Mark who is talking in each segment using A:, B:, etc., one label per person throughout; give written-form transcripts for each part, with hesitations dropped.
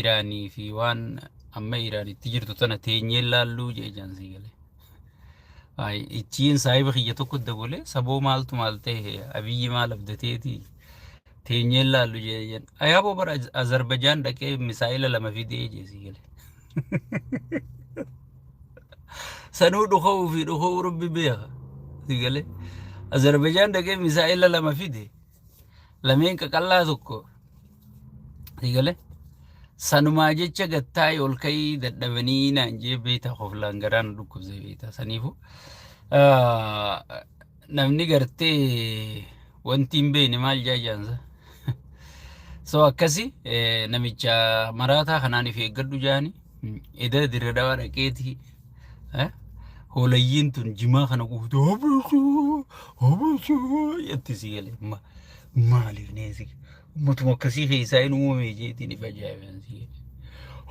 A: Iraanii fi waan amma Iraan itti jirtu tana teenyee laalluu jee jaansii galee. Ay, ichiin saahiba kiyya tokko dabole saboo maaltu maal ta'e Abiyyi maal abdateeti teenyee laallu jee jan. Ayaaboo bara Azarbajaan dhaqee misaa'ila lama fidee jee sii galee. Sanuu dhuka'uu fi dhuka'uu rabbi beeka. Sii galee. Azarbajaan dhaqee misaa'ila lama fide. Lameen qaqallaa tokko. Sii galee. Sanumaa jecha gattaa'ee ol ka'ii dadhabanii naan jee beektaa koflaan garaa nu dhukkubsee beektaa saniifu. Namni gartee wanti hin beekne maal jaa jaansa. So akkasi namicha maraataa kanaan if eeggadhu jaani eda dirre dhawaa dhaqeeti hoolayyiin tun jimaa kana guutuu habasuu habasuu jetti si galee maaliif neesi ummatuma akkasii keessaa hin uumame jeetiin if ajaa'iban si galee.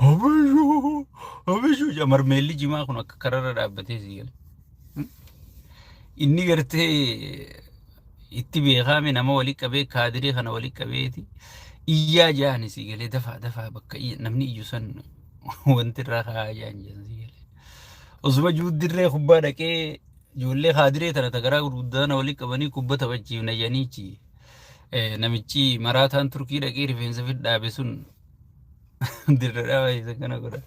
A: Habasuu habasuu jaa marmeelli jimaa kun akka kararra dhaabbatee si galee. Inni gartee itti beekaame nama wali qabee kaadiree kana wali qabeeti iyyaa jaani si galee dafaa dafaa bakka namni iyyu san wanti irraa kaa'aa jaan jaan si galee. Osuma juuddirree kubbaa dhaqee ijoollee kaadiree tana tagaraa gurguddaa tana wali qabanii kubba taphachiifna janiichi namichi maraataan Turkii dhaqee rifeensa fit dhaabe sun dirra dhaaba isa kana godha.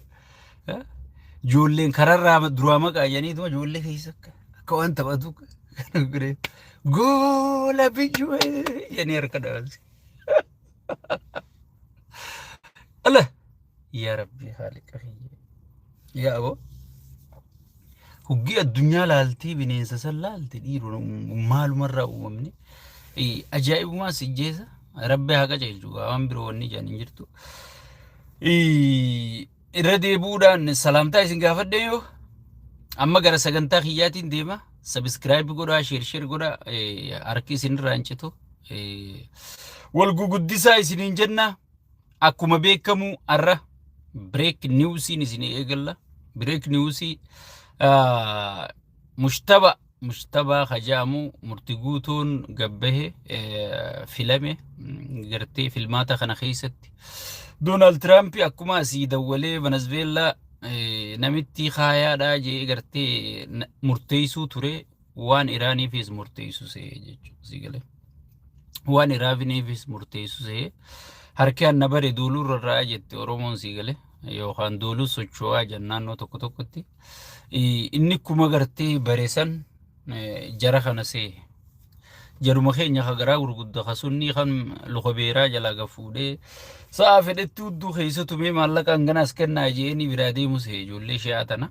A: Ijoolleen kararraa duraa maqaa janiituma ijoollee keessa akka waan taphatu kana godhee goola biyyuu jedhanii harka dhaabse. Ala yaa rabbii haaliqa kiyya. Yaa aboo huggii addunyaa laaltee bineensa san laalte dhiiroo maalumarraa uumamne ajaa'ibumaa si jeesa rabbi haa qajeelchu waan biroo wanni jedhan hin jirtu. Irra deebi'uudhaan salaamtaa isin gaafadhe yoo amma gara sagantaa kiyyaatiin deema. Sabiskiraayib godhaa, sheer sheer godhaa, harki isinirraa hin citu. Wal guguddisaa isiniin jenna. Akkuma beekamu har'a break newsiin isin eegalla. Break newsii mushtaba Mujtabaa ka ja'amu murti guutuun gabbahe filame gartee filmaata kana keessatti Doonaald Tiraamp akkuma asii dawwalee Venezuweellaa namitti kaayaadhaa jee gartee murteessuu ture waan Iraaniifis murteessu se'e jechuudha. Sii galee. Waan Iraaniifis murteessu se'e harki anna bare duuluu rarra'a jette Oromoon sii galee yookaan duuluu socho'aa jan naannoo tokko tokkotti. Inni kuma gartee bare san jara kana see. Jaruma keenya ka garaa gurgudda ka sunnii kan luka beeraa jalaa gad fuudhee sa'a fedhetti hudduu keessa tumee maallaqa hangana as kennaa jeeni biraa deemu see ijoollee shi'aa tana.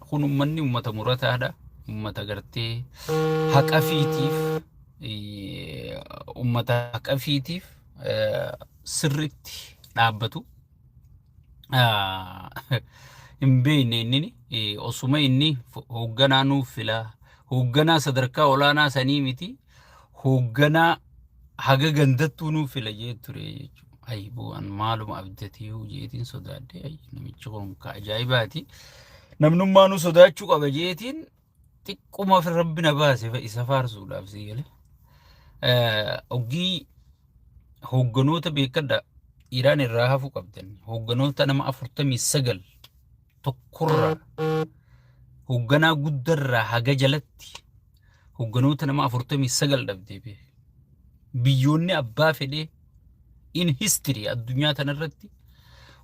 A: Kun ummanni ummata murataadha. Ummata gartee haqa fiitiif ummata haqa fiitiif sirritti dhaabbatu. Hin beekne inni osuma inni hoogganaa nuuf filaa hoogganaa sadarkaa olaanaa sanii miti hoogganaa haga gandattuu nuuf fila jee ture jechuudha. Ayi bu'aan maaluma abdatee jeetiin sodaadhe ayi namichi kun ka ajaa'ibaati. Namnummaa nu sodaachuu qaba jeetiin xiqquma rabbi na baase isa faarsuudhaaf sii galee. Oggii hoogganoota beekadha Iraan irraa hafuu qabdan hoogganoota nama 49 tokkorraa hoogganaa guddarraa haga jalatti hoogganoota nama 49 dhabdee beek. Biyyoonni abbaa fedhee in history addunyaa tanarratti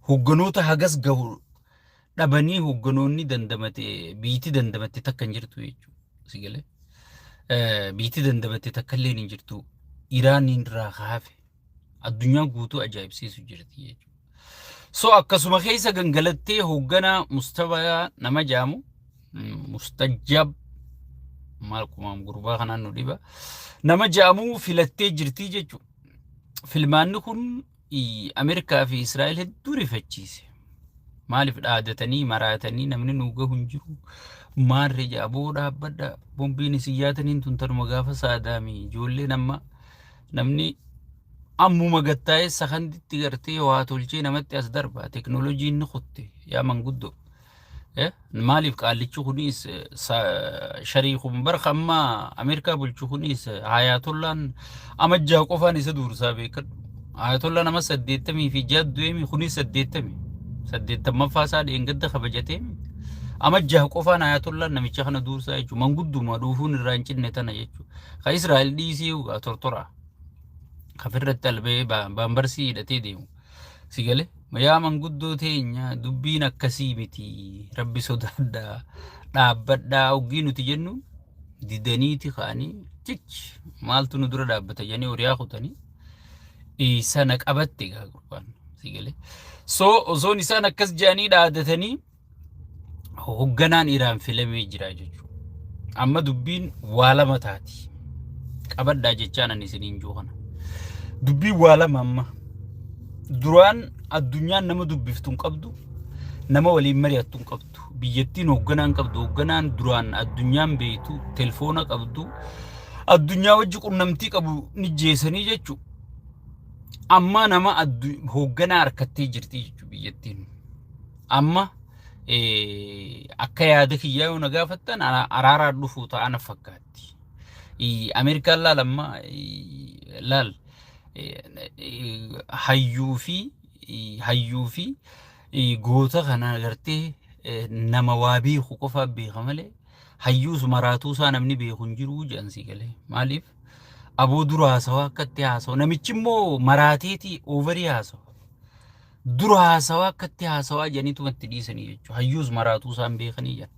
A: hoogganoota hagas gahu dhabanii hoogganoonni dandamate biyyiti dandamatte takka hin jirtu jechuudha. Si galee? Biyyiti dandamatte takka illee hin jirtu. Iraan irraa hafe addunyaa guutuu ajaa'ibsiisu jirti jechuudha. So akkasuma keessa gangalattee hoogganaa Mustabaa nama jaamu Mustajjab maal kumaam gurbaa kanaan nu dhiba nama jaamu filattee jirti jechuudha. Filmaanni kun Ameerikaa fi Israa'el hedduu rifachiise. Maaliif dhaadatanii maraatanii namni nu gahu hin jiru. Maarree ja'a boo dhaabbadha. Bombiin isin yaataniin tun tanuma gaafa saadaami. Ijoolleen amma namni ammuma gattaa'ee sakanditti gartee waa tolchee namatti as darba. Teknooloojiin ni kutte yaa manguddoo. Maaliif qaallichi kunis sharii kun bara amma Ameerikaa bulchu kunis Hayaatollaan amajjaa qofaan isa duursaa beekadhu. Ayatollah nama 86 du'eemi, kunis 80. 80ffaa isaa dheengadda kabajateemi. Ama 6 qofaan Ayatollaan namicha kana duursaa jechuudha. Mangudduma dhuufuun irraa hin cinne tana jechuudha. Ka Israa'el dhiisii egaa tortoraa. Kafirratti albee baambarsii hidhatee deemu. Si galee? Yaa manguddoo teenya, dubbiin akkasii miti. Rabbi sodaadhaa. Dhaabbadhaa oggii nuti jennu didaniiti ka'anii chich maaltu nu dura dhaabbata jedhanii horiyaa kutanii sana qabatte egaa gurbaan, si galee. So osoon isaan akkas jedhanii dhaadatanii hoogganaan Iraan filamee jira jechuudha. Amma dubbiin waa lama taati. Qabadhaa jechaan ani isiniin jiru kana. Dubbiin waa lama amma. Duraan addunyaan nama dubbiftu hin qabdu, nama waliin mari'attu hin qabdu. Biyyattiin hoogganaa hin qabdu. Hoogganaan duraan addunyaan beektu, telefoona qabdu, addunyaa wajji qunnamtii qabu ni jeesanii jechuudha. Amma nama hoogganaa harkattee jirti jechuudha biyyattiin. Amma akka yaada kiyyaa yoo na gaafattan, araaraan dhufuu ta'an fakkaatti. Ameerikaan laal, amma laal, hayyuu fi goota kana agartee, nama waa beeku qofa beeka malee hayyuus maraatuu isaa namni beeku hin jiru jedhan, si galee. Maaliif aboo dura haasawaa akkatti haasawa, namichi immoo maraateeti over haasawa. Dura haasawaa akkatti haasawaa jedhaniitu itti dhiisanii jechuudha. Hayyuus maraatuu isaan beekanii jedhan.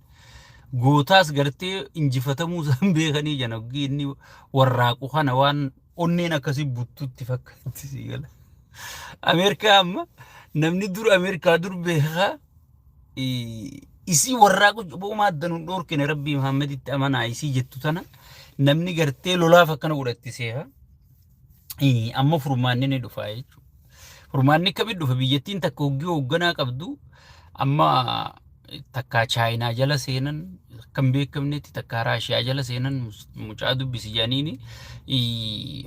A: Gootaas gartee injifatamuu isaan beekanii jedhan. Hoggii inni warraaqu kana waan onneen akkasii buttutti fakkaatti, si gala. Ameerikaa amma namni dur Ameerikaa dur beekaa isii warraaqu boomaa addanuun dhoorkine, Rabbii Muhammaditti amanaa isii jettu tana namni gartee lolaaf akkana godhatti seeha. Amma furmaanni ni dhufa jechuudha. Furmaanni akkamitti dhufa? Biyyattiin takka hoggii hoogganaa qabdu amma takkaa Chaayinaa jala seenan akka hin beekamnetti, takkaa Raashiyaa jala seenan, mucaa dubbisi jedhaniini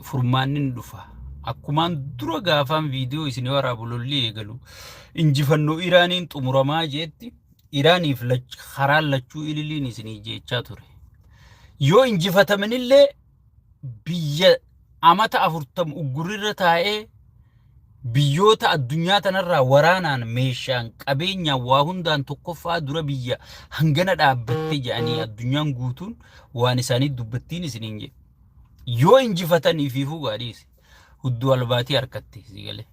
A: furmaanni ni dhufa. Akkumaan dura gaafaan viidiyoo isin waraabu lolli eegalu injifannoo Iraaniin xumuramaa jeetti, Iraaniif karaan lachuu ililiin isinii jechaa ture. Yoo injifatamanillee biyya amata 40 uggurrirra taa'ee biyyoota addunyaa tanarraa waraanaan, meeshaan, qabeenyaan, waa hundaan tokkoffaa dura biyya hangana dhaabbatte jedhanii addunyaan guutuun waan isaanii dubbattiin isiniin jedhe. Yoo injifatanii fi fugaa dhiise hudduu albaatii harkatte, si galee.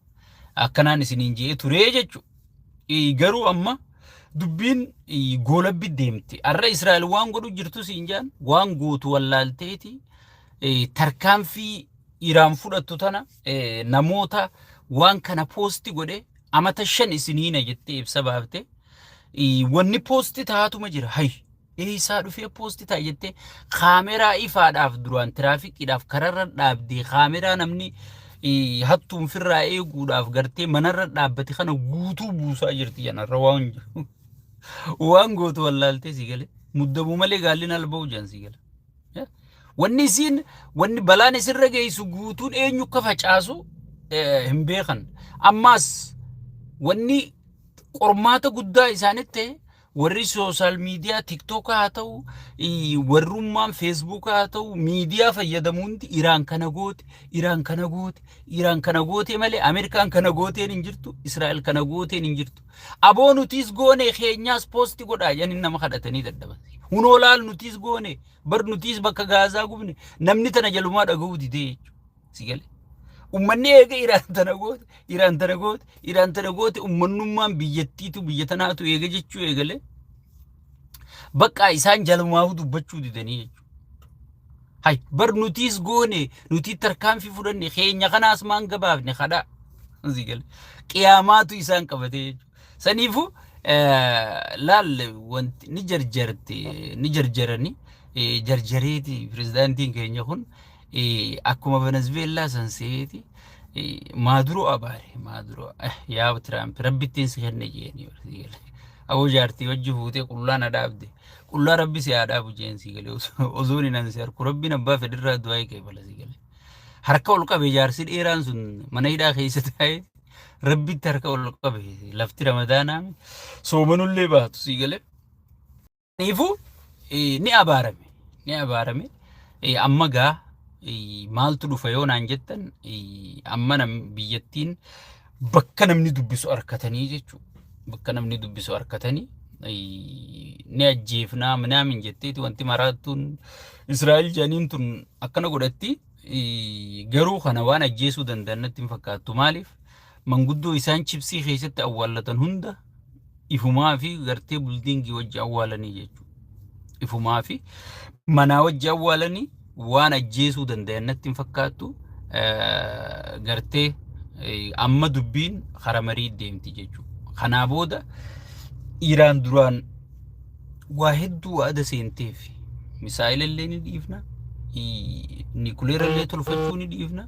A: Akkanaan isiniin jedhee turee jechuudha. Garuu amma dubbiin goolabbi deemti. Har'a Israa'el waan godhu jirtu siin jaan waan gootu wallaalteeti tarkaanfii Iraan fudhattu tana namoota waan kana post godhe amata 5 isiniina jettee ibsa baafte. Wanni post taatuma jira. Hay, eessaa dhufee post ta'a jettee kaameraa ifaadhaaf duraan tiraafikiidhaaf kararra dhaabdee, kaameraa namni hattuun firraa eeguudhaaf gartee manarra dhaabbate kana guutuu buusaa jirti janarra. Waan gootu wallaaltee, si gale, muddamuu malee gaalli alba'u jan, si gale. Wanni isiin wanni balaan isirra geessu guutuun eenyu akka facaasu hin beekan. Ammaas wanni qormaata guddaa isaanitti ta'e warri social media, TikTok haa ta'u, warrummaan Facebook haa ta'u, miidiyaa fayyadamu hundi Iraan kana goote, Iraan kana goote, Iraan kana goote malee Ameerikaan kana gooteen hin jirtu, Israa'el kana gooteen hin jirtu. Aboo nutiis goone, keenyaas post godhaa jedhanii nama kadhatanii dadhaban. Hunoo laal, nutiis goone bar, nutiis bakka Gaazaa gubne, namni tana jalumaa dhaga'uu didee jechuudha. Si galee? Uummanni eega Iraan tana goote, Iraan tana goote, Iraan tana goote, uummanummaan biyyattiitu biyya tanaatu eega jechuu eegale. Bakka isaan jalumaafuu dubbachuu didanii jechuudha. Hay, bar nutiis goone, nutii tarkaanfii fudhanne, keenya kanaas maan gabaafne kadhaa. Si galee? Qiyaamaatu isaan qabatee jechuudha. Saniifuu laal, wanti ni jarjarte, ni jarjarani, jarjareeti pirezidaantiin keenya kun akkuma Venezuelaa san seeti Maaduroo abaare. Maaduroo yaa Tiraamp, rabbittiin si kenne jeeni. Aboo jaartii wajji fuutee qullaa na dhaabde, qullaa rabbi si haa dhaabu jeen, si galee. Osoon hin ansi harku rabbiin abbaa fedhirraa du'aa qeebala, si galee. Harka ol qabe jaarsi dheeraan sun mana hidhaa keessa taa'ee rabbitti harka ol qabe, lafti ramadaanaa soomanullee baatu, si galee. Kanaafuu ni abaarame. Ni abaarame. Amma gaa Maaltu dhufa yoo naan jettan, amma biyyattiin bakka namni dubbisu harkatanii jechuudha. Bakka namni dubbisu harkatanii ni ajjeefnaa minaamin jetteeti wanti maraattuun Israa'el jedhaniin tun akkana godhatti. Garuu kana waan ajjeesuu danda'an natti hin fakkaattu. Maaliif? Manguddoo isaan chipsii keessatti awwaallatan hunda ifumaa fi gartee buildingii wajji awwaalanii jechuudha. Ifumaa fi manaa wajji awwaalanii waan ajjeesuu danda'an natti hin fakkaattu. Gartee amma dubbiin kara marii deemti jechuudha. Kanaa booda Iraan duraan waa hedduu waada seenteef, misaa'ila illee ni dhiifna, nikuleera illee tolfachuu ni dhiifna,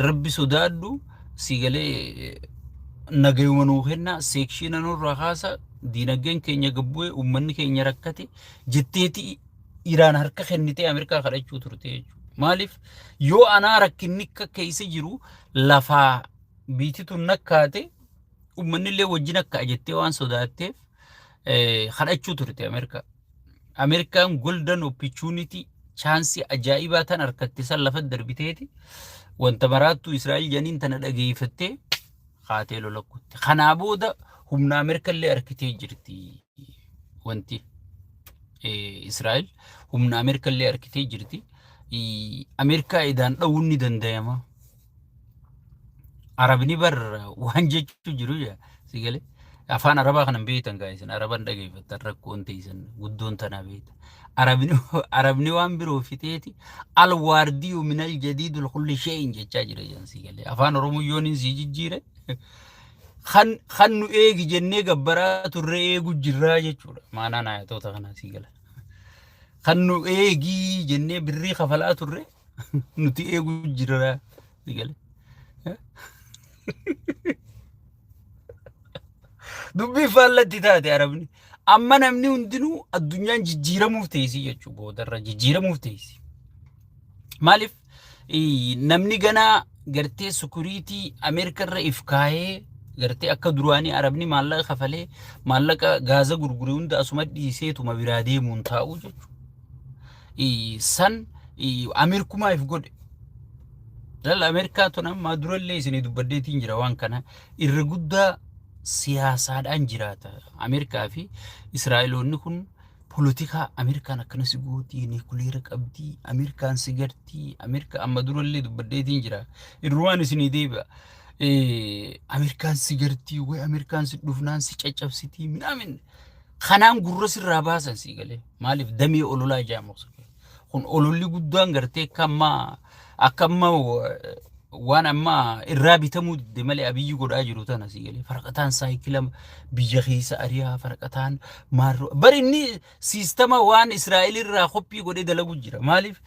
A: rabbi sodaadhu si galee nagayuma nuu kenna, sanctiona nurraa kaasa, diinagdeen keenya gabbu'e, uummanni keenya rakkate jetteeti Iraan harka kennitee Ameerikaa kadhachuu turte jechuudha. Maaliif? Yoo anaa rakkinni akka keessa jiru lafaa biitti tun nakkaate, uummanni illee wajjin akka jettee waan sodaatteef kadhachuu turte Ameerikaa. Ameerikaan golden opportunity, chanceii ajaa'ibaa tan harkatti san lafa darbiteeti wanta maraattuu Israa'el janiin tana dhageeffattee kaatee lola kutte. Kanaa booda humna Ameerikaa illee harkitee jirti wanti Israa'el humna Ameerikaa illee harkitee jirti. Ameerikaa idaan dha'uun ni danda'ama. Arabni bar waan jechuu jiru yaa si galee. Afaan Arabaa kana hin beektan gaa isin Araban dhageeffattan, rakkoon teessan guddoon tanaa beektan. Arabni waan biroo fiteeti الواردي من الجديد كل شيء jechaa jira jedhan si galee. Afaan Oromoo yoon hin sii jijjiire, kan nu eegi jennee gabbaraa turre eegu jirraa jechuudha. Maanaan ayatoota kanaa si gala. Kan nu eegii jennee birrii kafalaa turre nuti eegu jirraa si galee. Dubbii faallatti taate Arabni. Amma namni hundinuu addunyaan jijjiiramuuf teessi jechuudha, boodarra jijjiiramuuf teessi. Maaliif? Namni ganaa gartee security Ameerikaa irra if kaayee gartee akka duraanii Arabni maallaqa kafalee maallaqa gaaza gurgure hunda asuma dhiiseetuma biraa deemuun taa'u jechuudha. San Ameerikumaa if godhe. Lalla Ameerikaa tun amma durallee isinii dubbaddeetiin jira waan kana, irra guddaa siyaasaadhaan jiraata. Ameerikaa fi Israa'eloonni kun polotikaa Ameerikaan akkana si gootii, niikuleera qabdii, Ameerikaan si gartii, Ameerikaa amma durallee dubbaddeetiin jira. Irrumaan isinii deebi'a. Ameerikaan si gartii, way Ameerikaan si dhufnaan si caccabsitii minaamin. Kanaan gurra sirraa baasan si galee. Maaliif? Damee ololaa jedhamu. Kun ololli guddaan gartee akka amma waan amma irraa bitamuu didde malee Abiyyi godhaa jiru tana si galee. Faraqataan saayikila biyya keessa ari'aa, faraqataan maarroo. Bari inni siistama waan Israa'el irraa koppii godhee dalagu jira. Maaliif?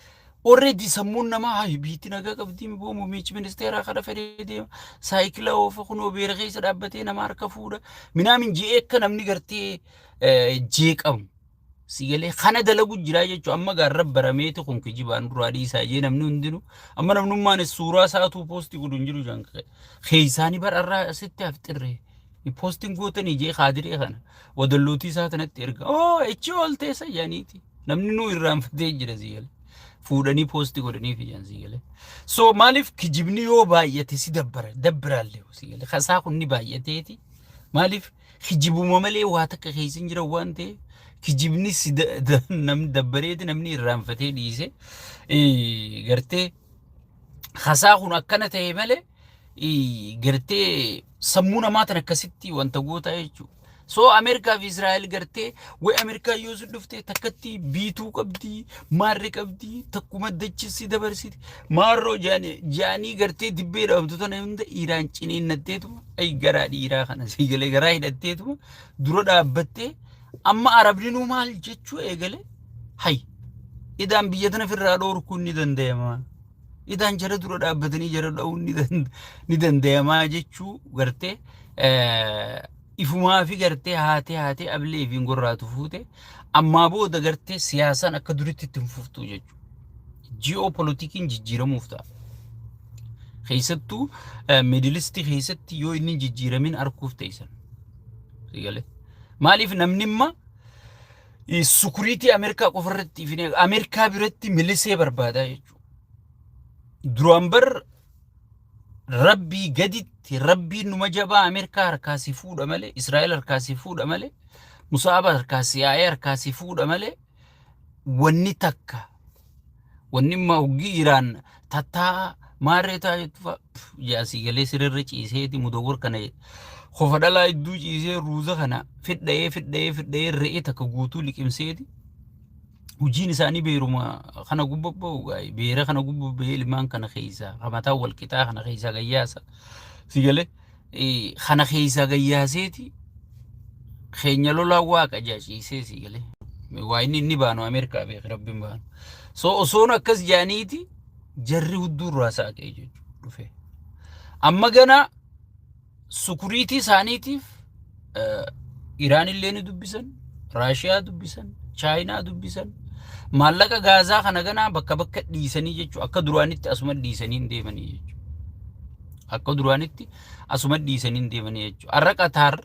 A: Already sammuun namaa hayi biitti nagaa qabdii boo, muummichi ministeeraa kana fedhee deema, saayikila oofa, kunoo beera keessa dhaabbatee nama harka fuudha minaamin je'ee akka namni gartee jeeqamu si galee kana dalagu jira jechuudha. Amma gaarra barameeti kun kijibaan duraa dhiisaa jee namni hundinuu amma namnummaan suuraa isaatuu post godhu hin jiru jaan keessaanii bararraa asitti hafxirree postiin gootanii jee kaadiree kana wadallootii isaa tanatti erga oo echi oolteessa jaaniiti namni nuu irraanfatee jira si galee, fuudhanii post godhanii fi jaan si galee. So maaliif? Kijibni yoo baay'ate si dabbara dabbiraallee si galee. Kasaa kun ni baay'ateeti. Maaliif? Kijibuma malee waa takka keessa hin jiran waan ta'eef kijibni si namni dabbareeti namni irraanfatee dhiise. Gartee kasaa kun akkana ta'e malee gartee sammuu namaa tan akkasitti wanta goota jechuudha. So Ameerikaa fi Israa'el gartee way Ameerikaa yoo si dhufte takkatti biituu qabdi, maarri qabdi, takkuma dachisi dabarsiti. Maarroo jaanii gartee dibbee dhabamtu tana hunda Iraan ciniinnatteetuma ay garaa dhiiraa kana si galee garaa hidhatteetuma dura dhaabbattee amma Arabni nuu maal jechuu eegale, hay idaan biyya tana ofirraa dhoorkuun ni danda'ama. Idaan jara dura dhaabbatanii jara dha'uun ni danda'amaa jechuu gartee ifumaa fi gartee haatee haatee ablee fi gorraatu fuute ammaa booda gartee siyaasaan akka duritti itti hin fuftu jechuudha. Ji'oopolitikiin jijjiiramuuf ta'a. Keessattuu Middle East keessatti yoo inni hin jijjiiramin arguuf teessan. Maaliif? Namni imma security Ameerikaa qofa irratti Ameerikaa biratti milisee barbaada jechuudha. Duraan bar Rabbii gaditti Rabbiin numa jabaa, Ameerikaa harkaa si fuudha malee, Israa'el harkaa si fuudha malee, Musaaba harkaa si yaa'ee harkaa si fuudha malee, wanni takka wanni imma hoggii Iraan tattaa maarree taa jettu fa'a jaasii galee sirrirra ciiseeti mudawwar kana kofa dhalaa idduu ciisee ruuza kana fidha'ee fidha'ee fidha'ee re'ee takka guutuu liqimseeti. Hojiin isaanii beeruma kana gubba ba'u gaa'e, beera kana gubba ba'ee ilmaan kana keessaa mataa wal qixaa kana keessaa gayyaasa si galee kana keessaa gayyaaseeti keenya lolaa waaqa jaaciisee si galee waa inni inni baanu Ameerikaa beeki rabbiin baanu. So osoon akkas jaaniiti jarri hudduu irraa saaqee jechuudha dhufe. Amma gana sukuriitii isaaniitiif Iraan illee ni dubbisan, Raashiyaa dubbisan, Chaayinaa dubbisan. Maallaqa gaazaa kana ganaa bakka bakka dhiisanii jechuudha. Akka duraanitti asuma dhiisanii hin deemanii jechuudha. Akka duraanitti asuma dhiisanii hin deemanii jechuudha. Har'a Qataar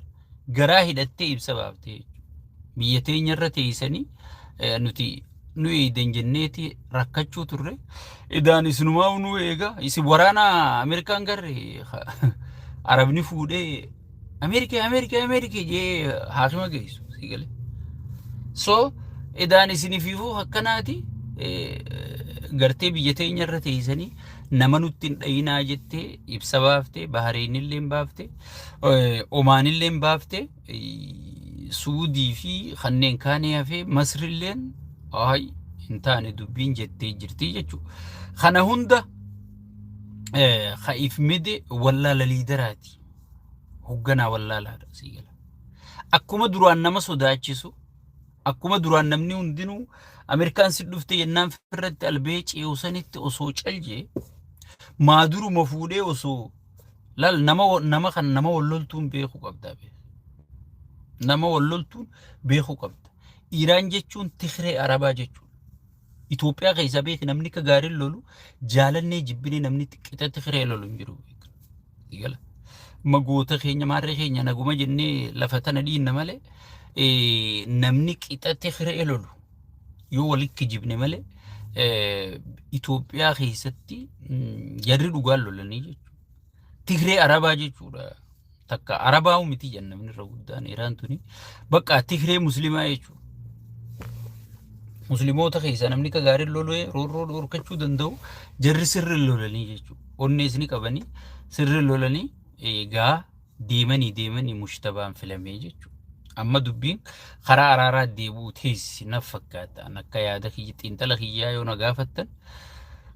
A: garaa hidhattee ibsa baaftee jechuudha. Biyya teenyarra teessanii nuti nu eeydan jenneeti rakkachuu turre. Idaan isinumaa nu eega. Isin waraana Ameerikaan garre Arabni fuudhee Ameerikaa Ameerikaa Ameerikaa jee haakima geessu si galee. So idaan isinifiifuu akkanaati gartee biyya teenya irra teessanii nama nutti hin dhayinaa jettee ibsa baaftee, Bahareenillee baaftee, Omaanillee baaftee, Suudii fi kanneen kaanii hafee Masrilleen ay hin taane dubbiin jettee jirti jechuudha. Kana hunda ka if mide wallaala liidaraati. Hogganaa wallaalaadha sii gala. Akkuma duraan nama sodaachisu, akkuma duraan namni hundinuu Ameerikaan si dhufte jennaan firratti albee ce'u sanitti osoo caljee maaduruma fuudhee osoo Lal nama nama kan nama wal loltuun beekuu qabda beek. Nama wal loltuun beekuu qabda. Iraan jechuun Tigree Arabaa jechuudha. Itoophiyaa keessaa beeki namni akka gaariin lolu jaalannee jibbinee namni qixa Tigree lolu hin jiru. Gala. Magoota keenya maarree keenya naguma jennee lafa tana dhiinna malee namni qixa Tigree lolu yoo walitti kijibne malee Itoophiyaa keessatti jarri dhugaan lolanii jechuudha. Tigree Arabaa jechuudha. Takka Arabaa miti jenna namni irra guddaan Iraan tuni. Bakka Tigree Muslimaa jechuudha. Musliimoota keessaa namni akka gaariin lolee roorroo dhorkachuu danda'u jarri sirri lolanii jechuudha. Onnees ni qabanii sirri lolanii egaa deemanii deemanii mushtabaan filamee jechuudha. Amma dubbiin karaa araaraa deebi'uu teessi na fakkaata. An akka yaada kiyya xiinxala kiyyaa yoo na gaafattan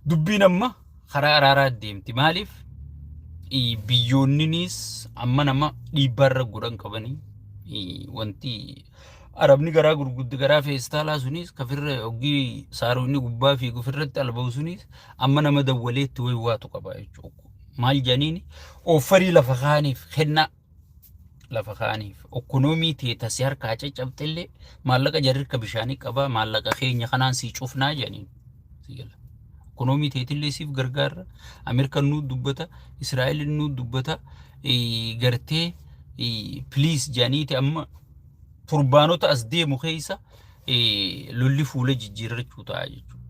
A: dubbiin amma karaa araaraa deemti. Maaliif biyyoonninis amma nama dhiibbaarra godhan qabanii wanti Arabni garaa gurguddi garaa feestaalaa sunis kafirra hoggii saaroonni gubbaa fiigu ofirratti alba'u sunis amma nama dawwaleetti wayi waatu qaba jechuudha. Maal jedhaniini offarii lafa kaaniif kennaa lafa kaaniif okkonoomii tee tasi harkaa caccabxellee maallaqa jarri harka bishaanii qaba maallaqa keenya kanaan sii cufnaa jedhaniin. Si gala. Okkonoomii teetillee siif gargaarra. Ameerikaan nuu dubbata, Israa'el nuu dubbata, gartee please jedhaniiti amma torbaanota as deemu keessa lolli fuula jijjiirrachuu ta'a jechuudha.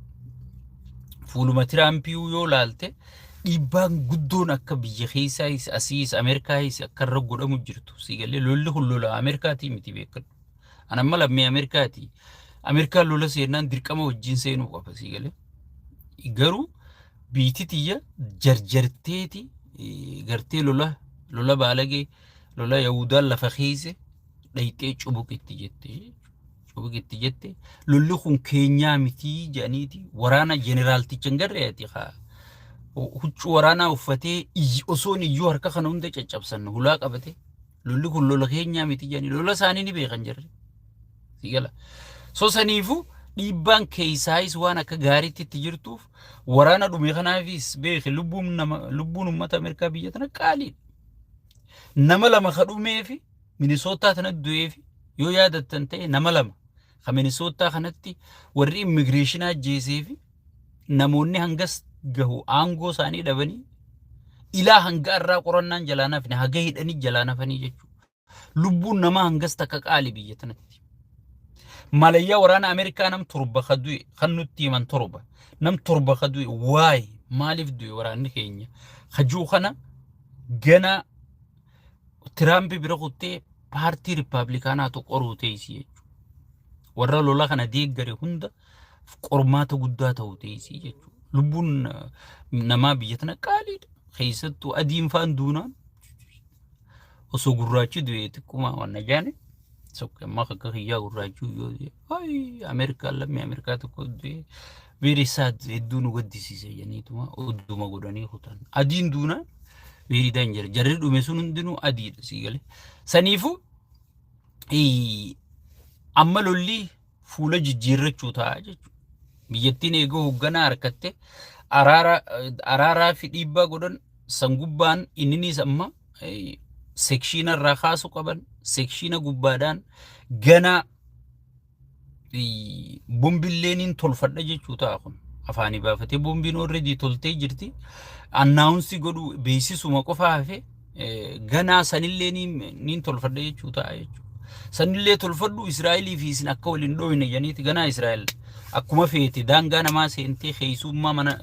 A: Fuuluma Tiraampiyuu yoo laalte dhiibbaan guddoon akka biyya keessaayis asiis Ameerikaayis akka irra godhamu jirtu. Si galee lolli kun lola Ameerikaatii miti beekadhu. An amma lammii Ameerikaati. Ameerikaan lola seennaan dirqama wajjin seenuu qaba si galee. Garuu biiti tiyya jarjarteeti gartee lola lola baalagee lola Yahudaan lafa keesse dhayxee cubuqitti jette cubuqitti jette lolli kun keenyaa mitii jedhaniiti waraana jeneraalticha hin garree ati kaa huccuu waraanaa uffatee osoon iyyuu harka kana hunda caccabsan hulaa qabate lolli kun lola keenyaa miti jedhanii lola isaanii ni beekan jarri si gala so saniifu dhiibbaan keessaayis waan akka gaariitti itti jirtuuf waraana dhume kanaafis beeki lubbuun nama lubbuun uummata Ameerikaa biyya tana qaaliidha. Nama lama ka dhumeefi Minisootaa tanatti du'eefi yoo yaadattan ta'e nama lama ka Minisootaa kanatti warri immigireeshinaa ajjeeseefi namoonni hangas gahu aangoo isaanii dhabanii ilaa hanga irraa qorannaan jalaa nafne haga hidhanii jalaa nafanii jechuudha. Lubbuun namaa hangas takka qaali biyya tanatti. Malayyaa waraana Ameerikaa nam 7 ka du'e kan nutti himan 7 nam 7 ka du'e waay Maaliif du'e waraanni keenya? Hajuu kana gana Tiraampi bira kuttee paartii Riippaabilikaanaatu qoruu teessii jechuudha. Warra lola kana deeggare hunda qormaata guddaa ta'u teessii jechuudha. Lubbuun namaa biyya tana qaaliidha. Keessattuu adiin faan duunaan osoo gurraachi du'e xiqquma waan jaane sokke amma akka kiyyaa gurraachuu yoo du'e ay Ameerikaan lammii Ameerikaa tokko du'e very sad, hedduu nu gaddisiise jedhaniituma odduma godhanii kutan. Adiin duunaan very danger. Jarri dhume sun hundinuu adiidha, sii galee. Saniifuu amma lolli fuula jijjiirrachuu ta'a jechuudha. Biyyattiin eegoo hoogganaa harkatte araara araaraa fi dhiibbaa godhan san gubbaan inninis amma sekshiina irraa kaasuu qaban, sekshiina gubbaadhaan ganaa bombilleeniin tolfadha jechuu ta'a. Kun afaanii baafatee bombiin already toltee jirti. Announce godhuu, beeksisuma qofa hafe, ganaa sanillee niin tolfadha jechuu ta'a jechuudha. Sanillee tolfadhu, Israa'elii fi isin akka waliin dhooyne jedhaniiti. Ganaa Israa'el akkuma feete daangaa namaa seentee keessummaa mana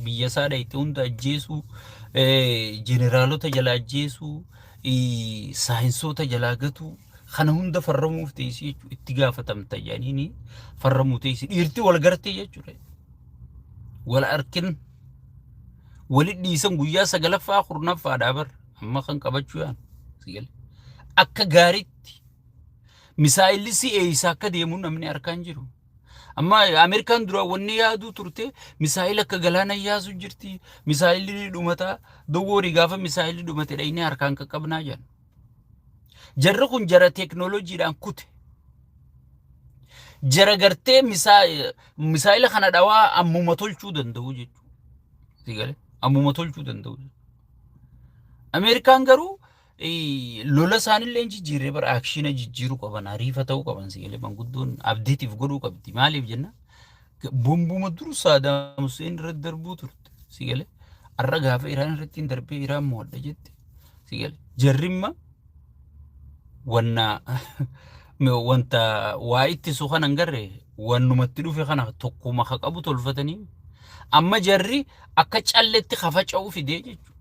A: biyya isaa dhayite hunda ajjeesuu, jeneraalota jalaa ajjeesuu, saayinsoota jalaa gatuu kana hunda farramuuf teessii jechuudha. Itti gaafatamta jedhaniini farramuu teessii dhiirti wal gartee jechuudha. Wal arkin walit dhiisan guyyaa sagalaffaa kurnaffaadhaa bar amma kan qabachuu yaan akka gaariitti misaa'illi si eeysa akka deemu namni harkaan jiru. Amma Ameerikaan dura wanni yaaduu turte misaa'ila akka galaana yaasu jirti. Misaa'illi ni dhumata. Dogoorii gaafa misaa'illi dhumate dhaynee harkaan qaqqabnaa jedhan. Jarri kun jara teeknooloojiidhaan kute. Jara gartee misaa'ila kana dhawaa ammuma tolchuu danda'u jechuudha. Ammuma tolchuu danda'u. Ameerikaan garuu lola isaanillee hin jijjiirree bara action jijjiiruu qaban, ariifa ta'uu qaban. Sigalee manguddoon abdeetiif godhuu qabdi. Maaliif jenna, bombuma dur Saadaam Hussein irratti darbuu turte, sigalee har'a gaafa Iraan irratti hin darbee Iraan mo'adha jette, sigalee jarrimma wanna wanta waa ittisu kana hin garre, wannumatti dhufe kana tokkuma ka qabu tolfatanii amma jarri akka calletti kafaca'u fidee jechuudha.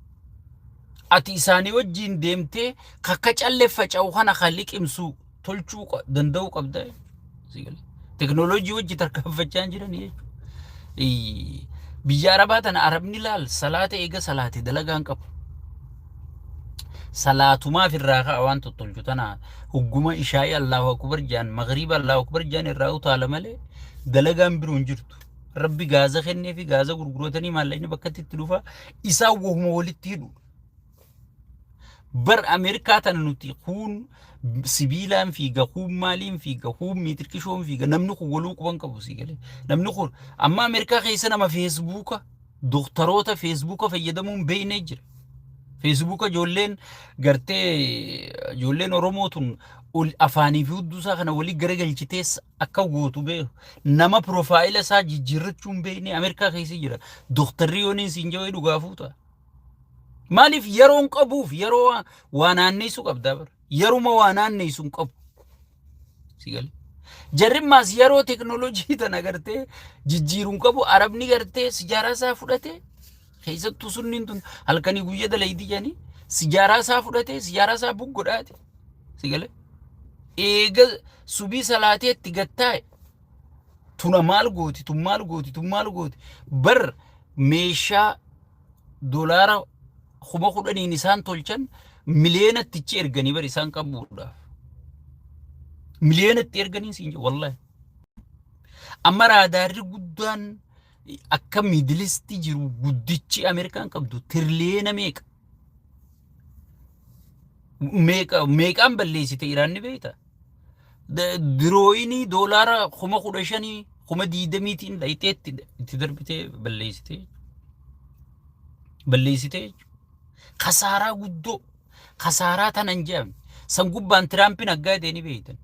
A: Ati isaanii wajjin deemtee kakka callee faca'u kana kan liqimsu tolchuu danda'uu qabda jechuudha. Teknooloojii wajji tarkaanfachaa jiran jechuudha. Biyya Arabaa tana Arabni laal, salaata eega salaate dalagaan qabu. Salaatumaaf irraa ka'a waan tottolchu tana hugguma ishaa'ii Allahu akbar jaan, magriiba Allahu akbar jaan irraa utaala malee dalagaan biroo hin jirtu. Rabbi gaaza kennee fi gaaza gurguratanii maallaqni bakkatti itti dhufa, isaan wahuma walitti hidhu. Bar Ameerikaa tana nuti kuun sibiilaan fiiga, kuun maaliin fiiga, kuun miitirkishoon fiiga, namni kun waluu quban qabu, sii galee. Namni kun amma Ameerikaa keessa nama Feesbuuka, doktaroota Feesbuuka fayyadamuun beeknee jira. Feesbuuka ijoolleen gartee ijoolleen Oromoo tun ol afaanii fi hudduu isaa kana walii garagalchitees akka gootu beeku. Nama profile isaa jijjiirrachuu hin beekne Ameerikaa keessa jira. Doktarri yooniin siin jawee dhugaa fuuta. Maaliif? Yeroo hin qabuuf. Yeroo waa naanneessuu qabdaa bara. Yeruma waa naanneessu hin qabu. Si galee. Jarrimmaas yeroo teknooloojii tana gartee jijjiiruu hin qabu. Arabni gartee sijaaraa isaa fudhatee, keessattuu sunniin tun halkanii guyya dalaydi jedhanii, sijaaraa isaa fudhatee sijaaraa isaa buggodhaate. Si galee. Eega subii salaatee itti gattaa'e. Tuna maal gooti? Tun maal gooti? Tun maal gooti? Bar meeshaa doolaara 10,000n isaan tolchan miliyoonatti ichi erganii bar isaan qabuudhaaf. Miliyoonatti erganii siin jedhu wallahi. Amma raadaarri guddaan akka Middle East jiru guddichi Ameerikaan qabdu tiriliyoona meeqa? Meeqa meeqaan balleessite Iraan ni beekta? Drone doolaara 15,000, 20,000tiin dhayxeetti itti darbitee balleessite. Balleessite jechuudha. Kasaaraa guddoo kasaaraa tana hin jedhamne. San gubbaan Tiraampiin aggaa ta'e ni beektan.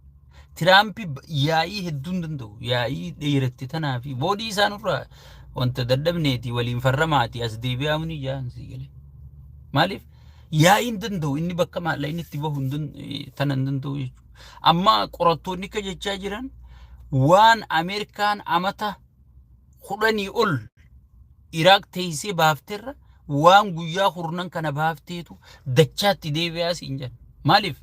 A: Tiraampi yaa'ii hedduu hin danda'u. Yaa'ii dheeratte tanaa fi boodii isaanirraa wanta dadhabneeti waliin farramaati as deebi'aa ni jaan, sii galee. Maaliif? Yaa'ii hin danda'u, inni bakka maallaqni itti bahu tana hin danda'u jechuudha. Amma qorattoonni akka jechaa jiran waan Ameerikaan amata 10 ol Iraaq teessee baafterra waan guyyaa 10 kana baafteetu dachaatti deebi'aa siin jedha. Maaliif?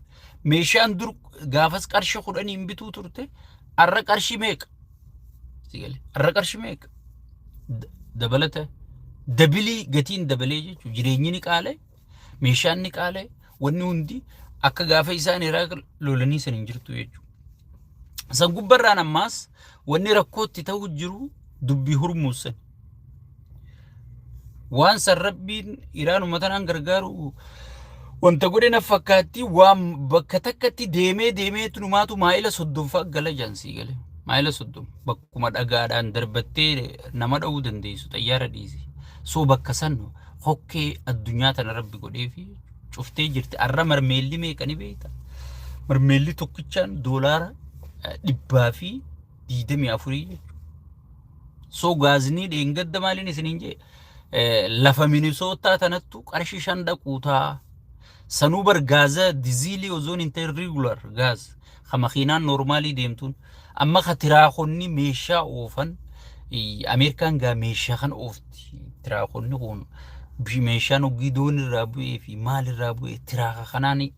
A: Meeshaan dur gaafas qarshii 10n bituu turte har'a qarshii meeqa? Si galee? Har'a qarshii meeqa? Dabalata dabilii gatiin dabalee jechuudha. Jireenyi ni qaala'e, meeshaan ni qaala'e, wanni hundi akka gaafa isaan Iraaq lolanii san hin jirtu jechuudha. San gubbarraan ammaas wanni rakkootti ta'u jiru dubbii Hurmuuz san. Waan san Rabbiin Iraanuma tanaan gargaaru wanta godhe na fakkaatti, waan bakka takkatti deemee deemee tunumaatu maayila 30 fa'a gala jaansii gale. Maayila 30 bakkuma dhagaadhaan darbattee nama dha'uu dandeessu xayyaara dhiisi. So bakka san hokkee addunyaa tana Rabbi godhee fi cuftee jirti. Arra marmeelli meeqa ni beekta? Marmeelli tokkichaan $124 jechuudha. So gaaznii dheengadda maaliin isiniin jee, lafa Minisootaa tanattu qarshii 5 dhaquu ta'a. Sanuu bar gaaza diziilii osoo hin ta'in regular gas ka makiinaan normalii deemtuun. Amma ka tiraakonni meeshaa oofan, Ameerikaan gaa meeshaa kan oofti, tiraakonni kun meeshaan hoggii doonii irraa bu'ee fi maal irraa bu'ee tiraaka kanaan.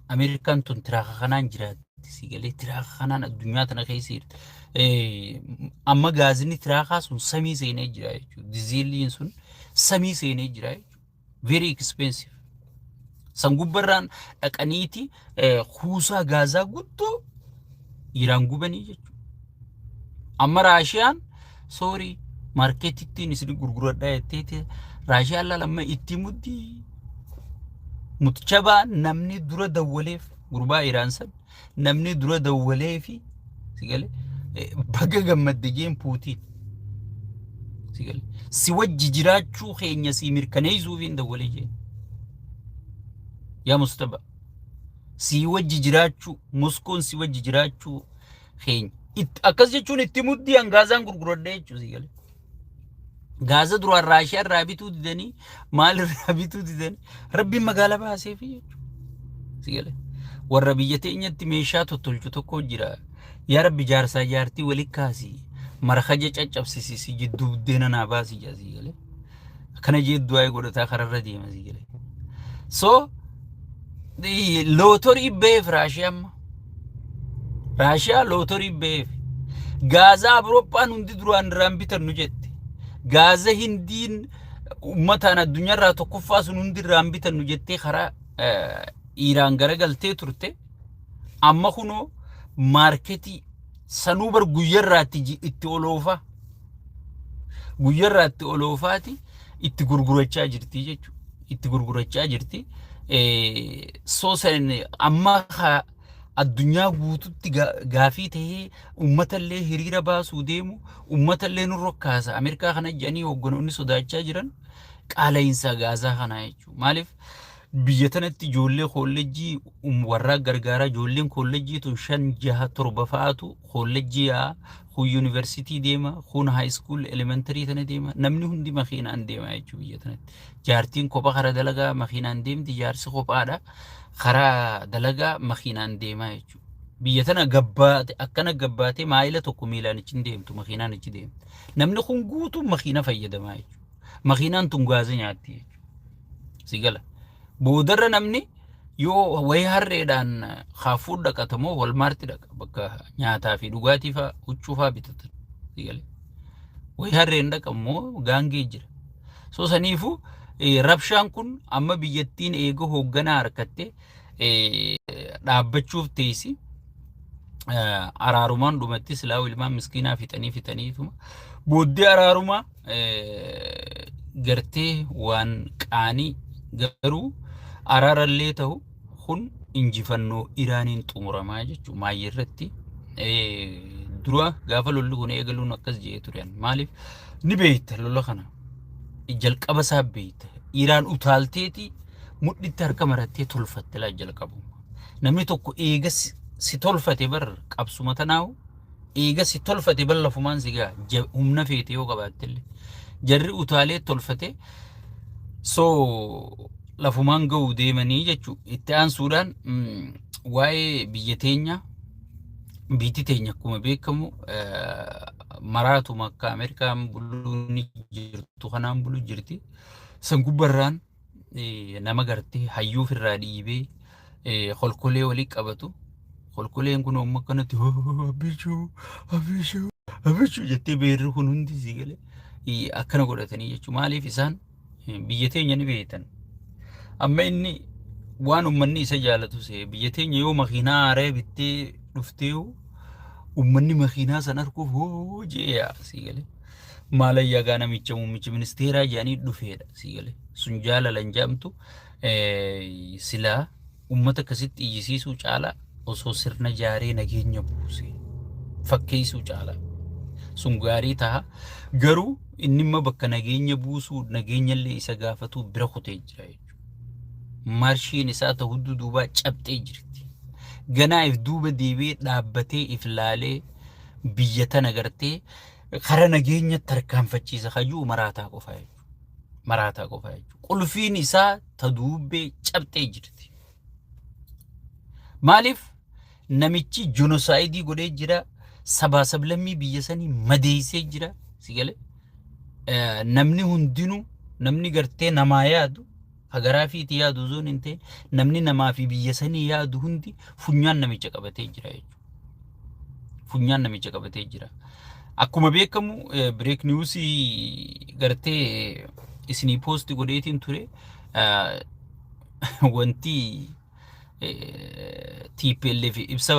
A: Ameerikaan tun tiraaka kanaan jiraatti, si galee? Tiraaka kanaan addunyaa tana keessa jirti. Amma gaazni tiraakaa sun samii seenee jira jechuudha. Diziiliin sun samii seenee jira jechuudha. Very expensive. San gubbarraan dhaqaniiti kuusaa gaazaa guddoo Iraan gubanii jechuudha. Amma Raashiyaan sorry, marketittiin isin gurguradhaa jetteeti. Raashiyaan laal amma itti muddii mutchabaa. Namni dura dawwaleef gurbaa Iraan san, namni dura dawwaleefi, si galee, baga gammadde jeen Puutiin. Si galee, si wajji jiraachuu keenya si mirkaneessuuf hin dawwalee jeen. Yaa Mustaba, si wajji jiraachuu, Moskoon si wajji jiraachuu keenya. Akkas jechuun itti muddii hangaazaan gurguradha jechuu, si galee. Gaaza duraan Raashiyaa irraa bituu didanii, maal irraa bituu didanii, Rabbiin magaala baaseefi jechuudha. Si galee. Warra biyya teenyatti meeshaa tottolchu tokko jira. Yaa Rabbi, jaarsaa jaartii wali kaasi. Markaja caccabsisi, jidduu buddeena naa baasi jaa, si galee. Akkana jee du'aa godhataa kararra deema, si galee. So lootorii beef Raashiyaa amma. Raashiyaa lootorii beef. Gaazaa Awurooppaan hundi duraan irraan bitannu jette. Gaaza Hindiin uummataan addunyaarraa tokkoffaa sun hundi irraan bitannu jettee karaa Iraan garagaltee turte. Amma kunoo marketii sanuu bar guyyarraa itti oloofa. Guyyarraa itti oloofaati itti gurgurachaa jirti jechuudha. Itti gurgurachaa jirti. So san amma addunyaa guututti gaafii tahee uummatallee hiriira baasuu deemu, uummatallee nurra kaasa Ameerikaa kana jedhanii hoogganoonni sodaachaa jiran qaala'insa gaazaa kanaa jechuudha. Maaliif, biyya tanatti ijoollee koolleejjii warraa gargaaraa, ijoolleen koolleejjii tun shan, jaha, torba fa'aatu koolleejjii yaa'a, kun yuunivarsiitii deema, kun high school, elementary tana deema, namni hundi makiinaan deema jechuudha biyya tanatti. Jaartiin kophaa karaa dalagaa makiinaan deemti, jaarsi kophaadha karaa dalagaa makiinaan deema jechuudha. Biyya tana gabbaate, akkana gabbaatee maayila tokko miilaan achi hin deemtu, makiinaan achi deemti. Namni kun guutuun makiina fayyadamaa jechuudha. Makiinaan tun gaaza nyaatti jechuudha. Si gala. Boodarra namni yoo wayii harreedhaan kaafuu dhaqata moo Walmarti dhaqa, bakka nyaataa fi dhugaatii fa'aa, huccuu fa'aa bitatan. Si gala. Wayii harreen dhaqa immoo gaangee jira. So saniifuu rabshaan kun amma biyyattiin eega hoogganaa harkatte dhaabbachuuf teessi. Araarumaan dhumatti silaa ilmaan miskiinaa fixanii fixaniituma. Booddee araarumaa gartee waan qaanii, garuu araarallee ta'u kun injifannoo Iraaniin xumuramaa jechuudha maayii irratti. Dura gaafa lolli kun eegaluun akkas jedhee ture. Maaliif ni beekta, lola kana jalqaba isaa beekta. Iraan utaalteeti mudhitti harka marattee tolfatte laa jalqabu. Namni tokko eega si tolfate bar qabsuma tanaahu eega si tolfate bar lafumaan si gaha, humna feete yoo qabaattellee. Jarri utaalee tolfate, so lafumaan ga'uu deemanii jechuudha. Itti aansuudhaan waa'ee biyya teenya, biyyi teenya akkuma beekamu Maraatuma akka Ameerikaan buluu ni jirtu kanaan buluu jirti. San gubbarraan nama gartee hayyuu ofirraa dhiibee kolkolee walii qabatu. Kolkoleen kun amma akkanatti "Abbichuu, Abbichuu, Abbichuu" jettee beerri kun hundi sii galee akkana godhatanii jechuudha. Maaliif isaan biyya teenya ni beektan. Amma inni waan uummanni isa jaalatu see biyya teenya yoo makiinaa haaraa bittee dhuftee uummanni makiinaa san arguuf hoo jee sii galee. Maalayyaa gaa namicha muummicha ministeeraa jedhanii dhufeedha sii galee. Sun jaalala hin jedhamtu. Silaa uummata akkasitti iyyisiisuu caalaa osoo sirna jaaree nageenya buuse fakkeessuu caalaa sun gaarii ta'a. Garuu inni immoo bakka nageenya buusuu nageenyallee isa gaafatu bira kutee jira jechuudha. Marshiin isaa ta'u hudduu duubaa cabxee jirti. Ganaa if duuba deebi'ee dhaabbatee if laalee biyya tana gartee kara nageenya tarkaanfachiisa hayyuu maraataa qofaa jechuudha. Maraataa qofaa jechuudha. Qulfiin isaa ta duubbee cabxee jirti. Maaliif namichi genocide godhee jira, sabaa sablammii biyya sanii madeessee jira, si galee. Namni hundinuu, namni gartee namaa yaadu, hagaraa fiiti yaadu osoo hin ta'in, namni namaa fi biyya sanii yaadu hundi funyaan namicha qabatee jira jechuudha. Funyaan namicha qabatee jira. Akkuma beekamu break news gartee isinii post godheetiin ture, wanti TPLF ibsa